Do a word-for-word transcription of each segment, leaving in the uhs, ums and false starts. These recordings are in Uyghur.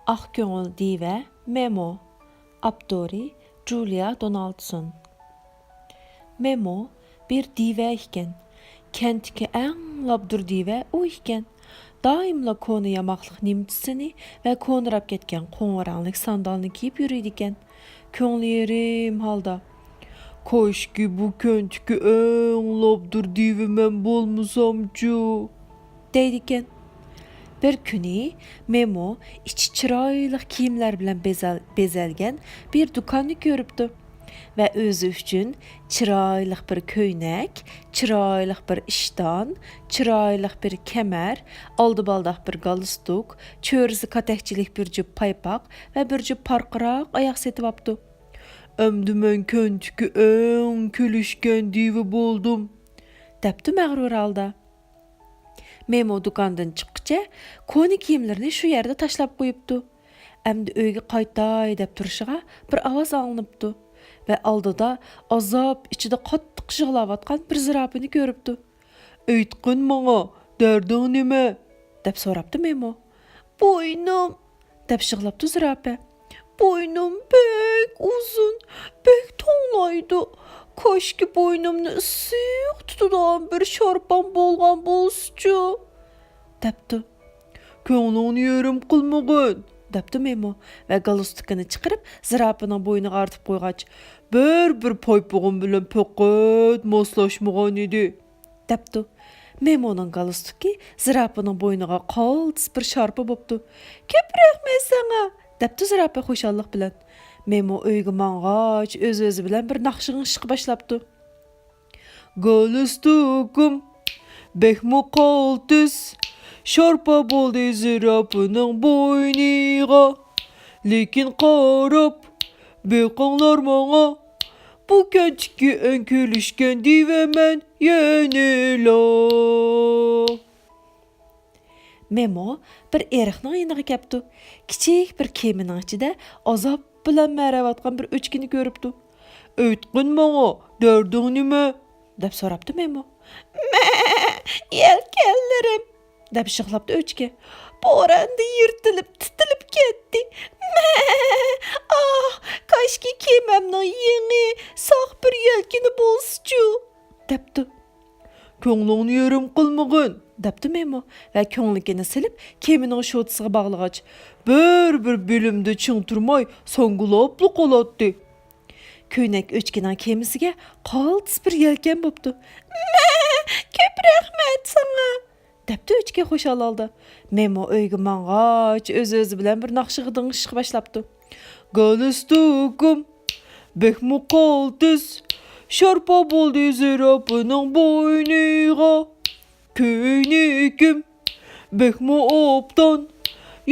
ئاق كۆڭۈل دىۋە، مېمو. ئاپتورى جۇلىيا دونالدسون. مېمو بىر دىۋە ئىكەن. كەنتتىكى ئەڭ لابدۇر دىۋە ئۇ ئىكەن. دائىملا كونا ياماقلىق نىمچىسىنى ۋە كونىراپ كەتكەن قوڭۇر رەڭلىك ساندالنى كىيىپ يۈرىدىكەن. كۆڭلى يېرىم ھالدا، «كاشكى بۇ كەنتتىكى ئەڭ لابدۇر دىۋە مەن بولمىسامچۇ؟» دەيدىكەن. بىر كۈنى مېمو ئىچى چىرايلىق كىيىملەر بىلەن بېزەل-، بېزەلگەن بىر دۇكاننى كۆرۈپتۇ ۋە ئۆزى ئۈچۈن چىرايلىق بىر كۆينەك، چىرايلىق بىر ئىشتان، چىرايلىق بىر كەمەر، ئالدى بالداق بىر گالستۇك، چۆرىسى كاتەكچىلىك بىر جۈپ پايپاق ۋە بىر جۈپ پارقىراق ئاياق سېتىۋاپتۇ. «ئەمدى مەن كەنتتىكى ئەڭ كۈلۈشكەن دىۋە بولدۇم»، دەپتۇ مەغرۇر ھالدا. مېمو دۇكاندىن چىققۇچە كونا كىيىملىرىنى شۇ يەردە تاشلاپ قويۇپتۇ. ئەمدى ئۆيگە قايتاي دەپ تۇرۇشىغا بىر ئاۋاز ئاڭلىنىپتۇ ۋە ئالدىدا ئازاب ئىچىدە قاتتىق يىغلاۋاتقان بىر زىراپىنى كۆرۈپتۇ. «ئېيتقىن ماڭا، دەردىڭ نېمە؟» دەپ سوراپتۇ مېمو. «بوينۇم!» دەپ يىغلاپتۇ زىراپە. «بوينۇم بەك ئۇزۇن، بەك توڭلايدۇ. كاشكى بوينۇمنى ئىسسىق تۇتىدىغان بىر شارپام بولغان بولسىچۇ؟» دەپتۇ. «كۆڭلۈڭنى يېرىم قىلمىغىن»، دەپتۇ مېمو ۋە گالستۇكىنى چىقىرىپ زىراپىنىڭ بوينىغا ئارتىپ قويغاچ، «بىر، بىر پايپىغىم بىلەن پەقەت ماسلاشمىغان ئىدى.» دەپتۇ. مېمونىڭ گالستۇكى زىراپىنىڭ بوينىغا قالتىس بىر شارپا بوپتۇ. «كۆپ رەھمەت ساڭا!» دەپتۇ زىراپە خۇشاللىق بىلەن. مېمو ئۆيگە ماڭغاچ، ئۆز-ئۆزى بىلەن بىر ناخشا غىڭشىشقا باشلاپتۇ. «گالستۇكۇم بەكمۇ قالتىس، شارپا بولدى زىراپىنىڭ بوينىغا. لېكىن قاراپ بېقىڭلار ماڭا، بۇ كەنتتىكى ئەڭ كۈلۈشكەن دىۋە مەن يەنىلا.» مېمو بىر ئېرىقنىڭ يېنىغا كەپتۇ. كىچىك بىر كېمىنىڭ ئىچىدە ئازاب بىلەن مەرەۋاتقان بىر ئۆچكىنى كۆرۈپتۇ. «ئېيتقىن ماڭا، دەردىڭ نېمە؟» دەپ سوراپتۇ مېمو. «مە، يەلكەنلىرىم!» دەپ يىغلاپتۇ ئۆچكە. «بوراندا يىرتىلىپ، تىتىلىپ كەتتى. مە، ئاھ، كاشكى كېمەمنىڭ يېڭى، ساق بىر يەلكىنى بولسىچۇ!» دەپتۇ. «كۆڭلۈڭنى يېرىم قىلمىغىن!» دەپتۇ مېمو ۋە كۆڭلىكىنى سېلىپ، كېمىنىڭ شوتىسىغا باغلىغاچ، بىر-بىر بۆلۈمدە چىڭ تۇرماي، ساڭگىلاپلا قالاتتى. كۆينەك ئۆچكىنىڭ كېمىسىگە قالتىس بىر يەلكەن بوپتۇ. «مە، كۆپ رەھمەت ساڭا!» دەپتۇ ئۆچكە خۇشال ھالدا. مېمو ئۆيگە ماڭغاچ، ئۆز-ئۆزى بىلەن بىر ناخشىغا دىڭشىشقا باشلاپتۇ. «گالستۇكۇم بەكمۇ قالتىس، شارپا بولدى زىراپىنىڭ بوينىغا. كۆينىكىم بەكمۇ ئوبدان،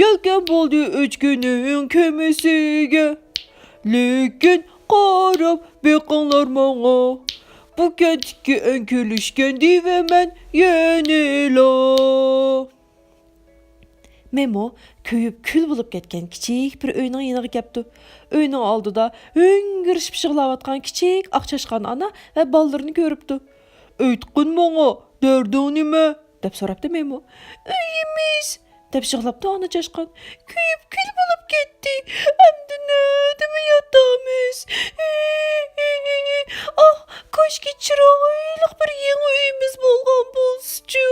يەلكەن بولدى ئۆچكىنىڭ كېمىسىگە. لېكىن قاراپ بېقىڭلار ماڭا، بۇ كەنتتىكى ئەڭ كۈلۈشكەن دىۋە مەن يەنىلا.» مېمو كۆيۈپ كۈل بولۇپ كەتكەن كىچىك بىر ئۆينىڭ يېنىغا كەپتۇ. ئۆينىڭ ئالدىدا ھۆڭگىرىشىپ يىغلاۋاتقان كىچىك ئاق چاشقان ئانا ۋە بالىلىرىنى كۆرۈپتۇ. «ئېيتقىن ماڭا، دەردىڭ نېمە؟» دەپ سوراپتۇ مېمو. «ئۆيىمىز!» دەپ يىغلاپتۇ ئانا چاشقان. «كۆيۈپ كۈل بولۇپ كەتتى. ئەمدى نەدىمۇ ياتامىز؟ ئاھ، كاشكى چىرايلىق بىر يېڭى ئۆيىمىز بولغان بولسىچۇ!»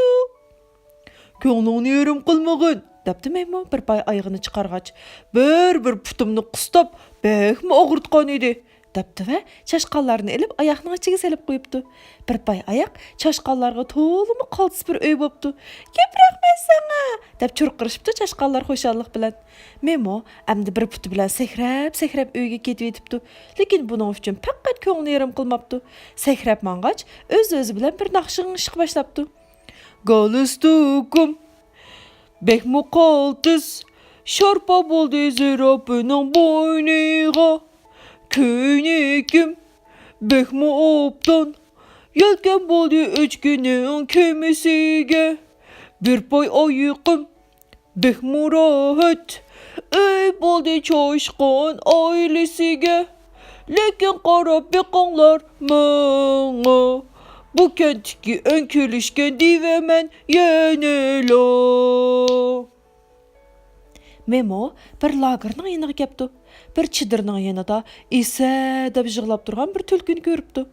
«كۆڭلۈڭنى يېرىم قىلمىغىن!» دەپتۇ مېمو بىر پاي ئايىغىنى چىقارغاچ. «بىر-بىر پۇتۇمنى قىستاپ، بەكمۇ ئاغرىتقان ئىدى.» دەپتۇ ۋە چاشقانلارنى ئېلىپ ئاياقنىڭ ئىچىگە سېلىپ قويۇپتۇ. بىر پاي ئاياق چاشقانلارغا تولىمۇ قالتىس بىر ئۆي بوپتۇ. «كۆپ رەھمەت ساڭا!» دەپ چۇرقىرىشىپتۇ چاشقانلار خۇشاللىق بىلەن. مېمو ئەمدى بىر پۇتى بىلەن سەكرەپ-سەكرەپ ئۆيگە كېتىۋېتىپتۇ. لېكىن بۇنىڭ ئۈچۈن پەقەت كۆڭلىنى يېرىم قىلماپتۇ. سەكرەپ ماڭغاچ، ئۆز-ئۆزى بىلەن بىر ناخشا غىڭشىشقا باشلاپتۇ. «گالستۇكۇم بەكمۇ قالتىس، شارپا بولدى زىراپىنىڭ بوينىغا. كۆينىكىم بەكمۇ ئوبدان، يەلكەن بولدى ئۆچكىنىڭ كېمىسىگە. بىر پاي ئايىقىم بەكمۇ راھەت، ئۆي بولدى چاشقان ئائىلىسىگە. لېكىن قاراپ بېقىڭلار ماڭا، بۇ كەنتتىكى ئەڭ كۈلۈشكەن دىۋە مەن يەنىلا.» مېمو بىر لاگېرنىڭ يېنىغا كەپتۇ. بىر چېدىرنىڭ يېنىدا ئېسە دەپ يىغلاپ تۇرغان بىر تۈلكىنى كۆرۈپتۇ.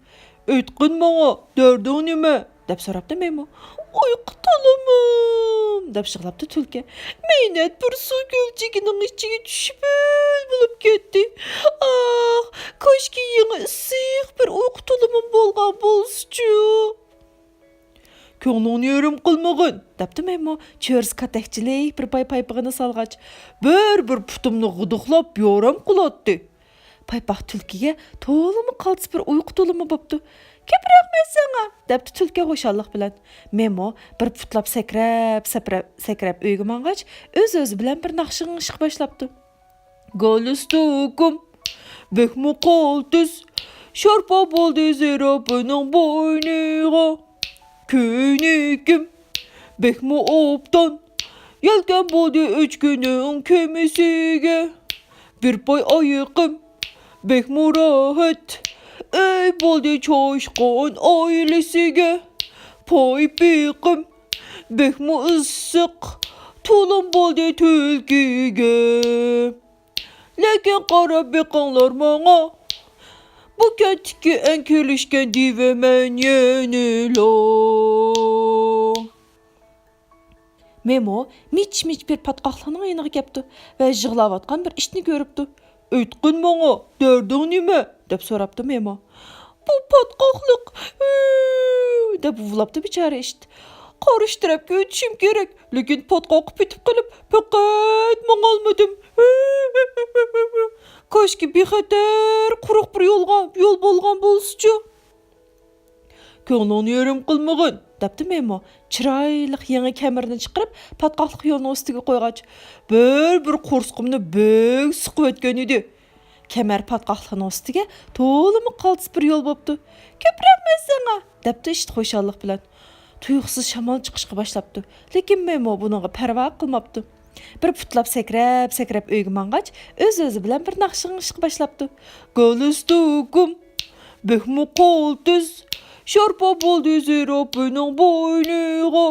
ئېيتقىن ماڭا، دەردىڭ نېمە؟ دەپ سوراپتۇ مېمو. ئۇيقۇ تولىمۇم! دەپ يىغلاپتۇ تۈلكە. مەينەت بىر سۇ كۆلچىكىنىڭ ئىچىگە چۈشۈپ ھۆل بولۇپ كەتتى. ئاھ، كاشكى يېڭى ئىسسىق بىر ئۇيقۇ تولىمۇم بولغان بولسىچۇ! كۆڭلۈڭنى يېرىم قىلمىغىن، دەپتۇ مېمو چۆرىسى كاتەكچىلىك بىر پاي پايپىقىنى سالغاچ، بىر-بىر پۇتۇمنى غىدىقلاپ يارام قىلاتتى. پايپاق تۈلكىگە تولىمۇ قالتىس بىر ئۇيقۇ تولىمۇ بوپتۇ. كۆپ رەھمەت ساڭا، دەپتۇ تۈلكە خۇشاللىق بىلەن. مېمو بىر پۇتلاپ سەكرەپ، سەكرەپ، سەكرەپ ئۆيگە ماڭغاچ، ئۆز-ئۆزى بىلەن بىر ناخشا غىڭشىشقا باشلاپتۇ. گالستۇكۇم بەكمۇ قالتىس، شارپا بولدى زىراپىنىڭ بوينىغا. كۆينىكىم بەكمۇ ئوبدان، يەلكەن بولدى ئۆچكىنىڭ كېمىسىگە. بىر پاي ئايىقىم بەكمۇ راھەت، ئۆي بولدى چاشقان ئائىلىسىگە. پايپىقىم بەكمۇ ئىسسىق، تولۇم بولدى تۈلكىگە. لېكىن قاراپ بېقىڭلار ماڭا، بۇ كەنتتىكى ئەڭ كېلىشكەن دىۋە مەن يەنىلا. مېمو مىچ-مىچ بىر پاتقاقلىقنىڭ يېنىغا كەپتۇ ۋە يىغلاۋاتقان بىر ئىتنى كۆرۈپتۇ. ئېيتقىن ماڭا، دەردىڭ نېمە؟ دەپ سوراپتۇ مېمو. بۇ پاتقاقلىق، ھۈ، دەپ ھۇۋلاپتۇ بىچارە ئىت. قارشى تەرەپكە ئۆتۈشۈم كېرەك، لېكىن پاتقاققا پېتىپ قېلىپ، پەقەت ماڭالمىدىم. ھۈ، ھۈ، ھۈ، ھۈ، ھۈ. كاشكى بىخەتەر، قۇرۇق بىر يولغا، يول بولغان بولسىچۇ. كۆڭلۈڭنى يېرىم قىلمىغىن، دەپتۇ مېمو چىرايلىق يېڭى كەمىرىنى چىقىرىپ، پاتقاقلىق يولنىڭ ئۈستىگە قويغاچ، بىر-بىر قورسىقىمنى بەك سىقىۋەتكەن ئىدى. كەمەر پاتقاقلىقنىڭ ئۈستىگە تولىمۇ قالتىس بىر يول بوپتۇ. كۆپ رەھمەت ساڭا، دەپتۇ ئىت خۇشاللىق بىلەن. تۇيۇقسىز شامال چىقىشقا باشلاپتۇ، لېكىن مېمو بۇنىڭغا پەرۋا قىلماپتۇ. بىر پۇتلاپ سەكرەپ-سەكرەپ ئۆيگە ماڭغاچ، ئۆز-ئۆزى بىلەن بىر ناخشا غىڭشىشقا باشلاپتۇ. گالستۇكۇم بەكمۇ قالتىس، شارپا بولدى زىراپىنىڭ بوينىغا.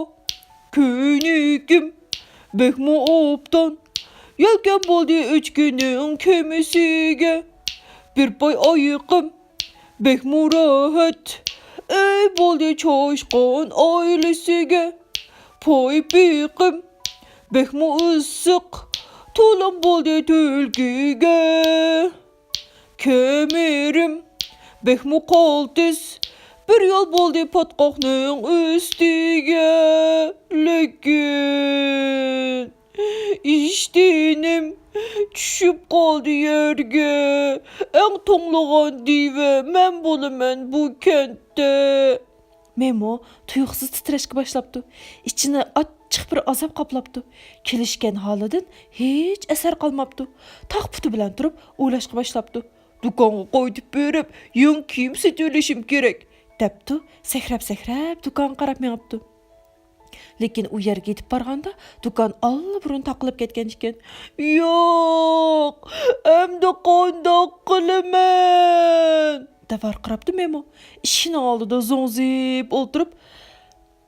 كۆينىكىم بەكمۇ ئوبدان، يەلكەن بولدى ئۆچكىنىڭ كېمىسىگە. بىر پاي ئايىقىم بەكمۇ راھەت، ئۆي بولدى چاشقان ئائىلىسىگە. پايپىقىم بەكمۇ ئىسسىق، تولۇم بولدى تۈلكىگە. كەمىرىم بەكمۇ قالتىس، بىر يول بولدى پاتقاقنىڭ ئۈستىگە. لېكىن ئىشتىنىم چۈشۈپ قالدى يەرگە. ئەڭ توڭلىغان دىۋە مەن بولىمەن بۇ كەنتتە. مېمو تۇيۇقسىز تىترەشكە باشلاپتۇ. ئىچىنى ئاچچىق بىر ئازاب قاپلاپتۇ. كېلىشكەن ھالىدىن ھېچ ئەسەر قالماپتۇ. تاق پۇتى بىلەن تۇرۇپ ئويلاشقا باشلاپتۇ. دۇكانغا قايتىپ بېرىپ، يېڭى كىيىم سېتىۋېلىشىم كېرەك، دەپتۇ سەكرەپ-سەكرەپ دۇكانغا قاراپ مېڭىپتۇ. لېكىن ئۇ يەرگە يېتىپ بارغاندا، دۇكان ئاللىبۇرۇن تاقىلىپ كەتكەن ئىكەن. ياق، ئەمدى قانداق قىلىمەن؟ دەپ ۋارقىراپتۇ مېمو. ئىشىكنىڭ ئالدىدا زوڭزىيىپ ئولتۇرۇپ،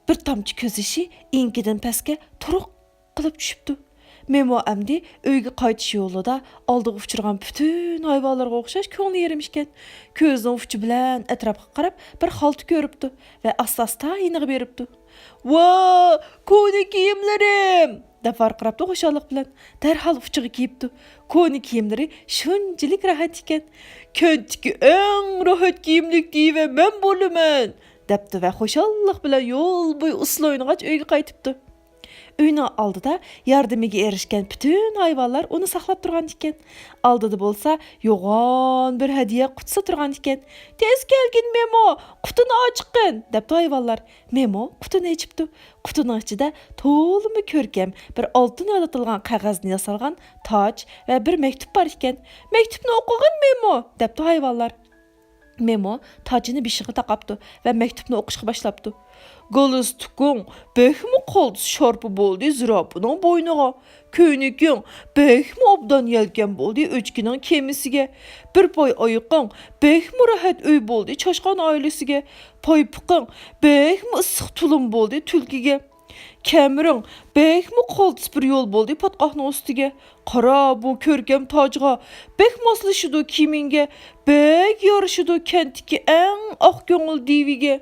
بىر تامچە كۆز يېشى ئېڭىكىدىن پەسكە تۇرۇق قىلىپ چۈشۈپتۇ. مېمو ئەمدى ئۆيگە قايتىش يولىدا ئالدىغا ئۇچرىغان پۈتۈن ھايۋانلارغا ئوخشاش كۆڭلى يېرىم ئىكەن. كۆزىنىڭ ئۇچى بىلەن ئەتراپقا قاراپ بىر خالتا كۆرۈپتۇ ۋە ئاستا-ئاستا يېنىغا بېرىپتۇ. ۋا، كونا كىيىملىرىم! دەپ ۋارقىراپتۇ خۇشاللىق بىلەن. دەرھال ئۇچىغا كىيىپتۇ. كونا كىيىملىرى شۇنچىلىك راھەت ئىكەن. كەنتتىكى ئەڭ راھەت كىيىملىك دىۋە مەن بولىمەن! دەپتۇ ۋە خۇشاللىق بىلەن يول بويى ئۇسسۇل ئوينىغاچ ئۆيگە قايتىپتۇ. ئۆينىڭ ئالدىدا ياردىمىگە ئېرىشكەن پۈتۈن ھايۋانلار ئۇنى ساقلاپ تۇرغان ئىكەن. ئالدىدا بولسا يوغان بىر ھەدىيە قۇتىسى تۇرغان ئىكەن. تېز كەلگىن مېمو، قۇتىنى ئاچقىن، دەپتۇ ھايۋانلار. مېمو قۇتىنى ئېچىپتۇ. قۇتىنىڭ ئىچىدە تولىمۇ كۆركەم، بىر ئالتۇن ئۆرلىتىلغان قەغەزدىن ياسالغان تاج ۋە بىر مەكتۇپ بار ئىكەن. مەكتۇپنى ئوقۇغىن مېمو، دەپتۇ ھايۋانلار. مېمو تاجىنى بېشىغا تاقاپتۇ ۋە مەكتۇپنى ئوقۇشقا باشلاپتۇ. گالستۇكۇڭ بەكمۇ قالتىس شارپا بولدى زىراپىنىڭ بوينىغا. كۆينىكىڭ بەكمۇ ئوبدان يەلكەن بولدى ئۆچكىنىڭ كېمىسىگە. بىر پاي ئايىقىڭ بەكمۇ راھەت ئۆي بولدى چاشقان ئائىلىسىگە. پايپىقىڭ بەكمۇ ئىسسىق تۇلۇم بولدى تۈلكىگە. كەمىرىڭ بەكمۇ قالتىس بىر يول بولدى پاتقاقنىڭ ئۈستىگە. قارا، بۇ كۆركەم تاجغا بەك ماسلىشىدۇ كىيىمىڭگە، بەك يارىشىدۇ كەنتتىكى ئەڭ ئاق كۆڭۈل دىۋىگە.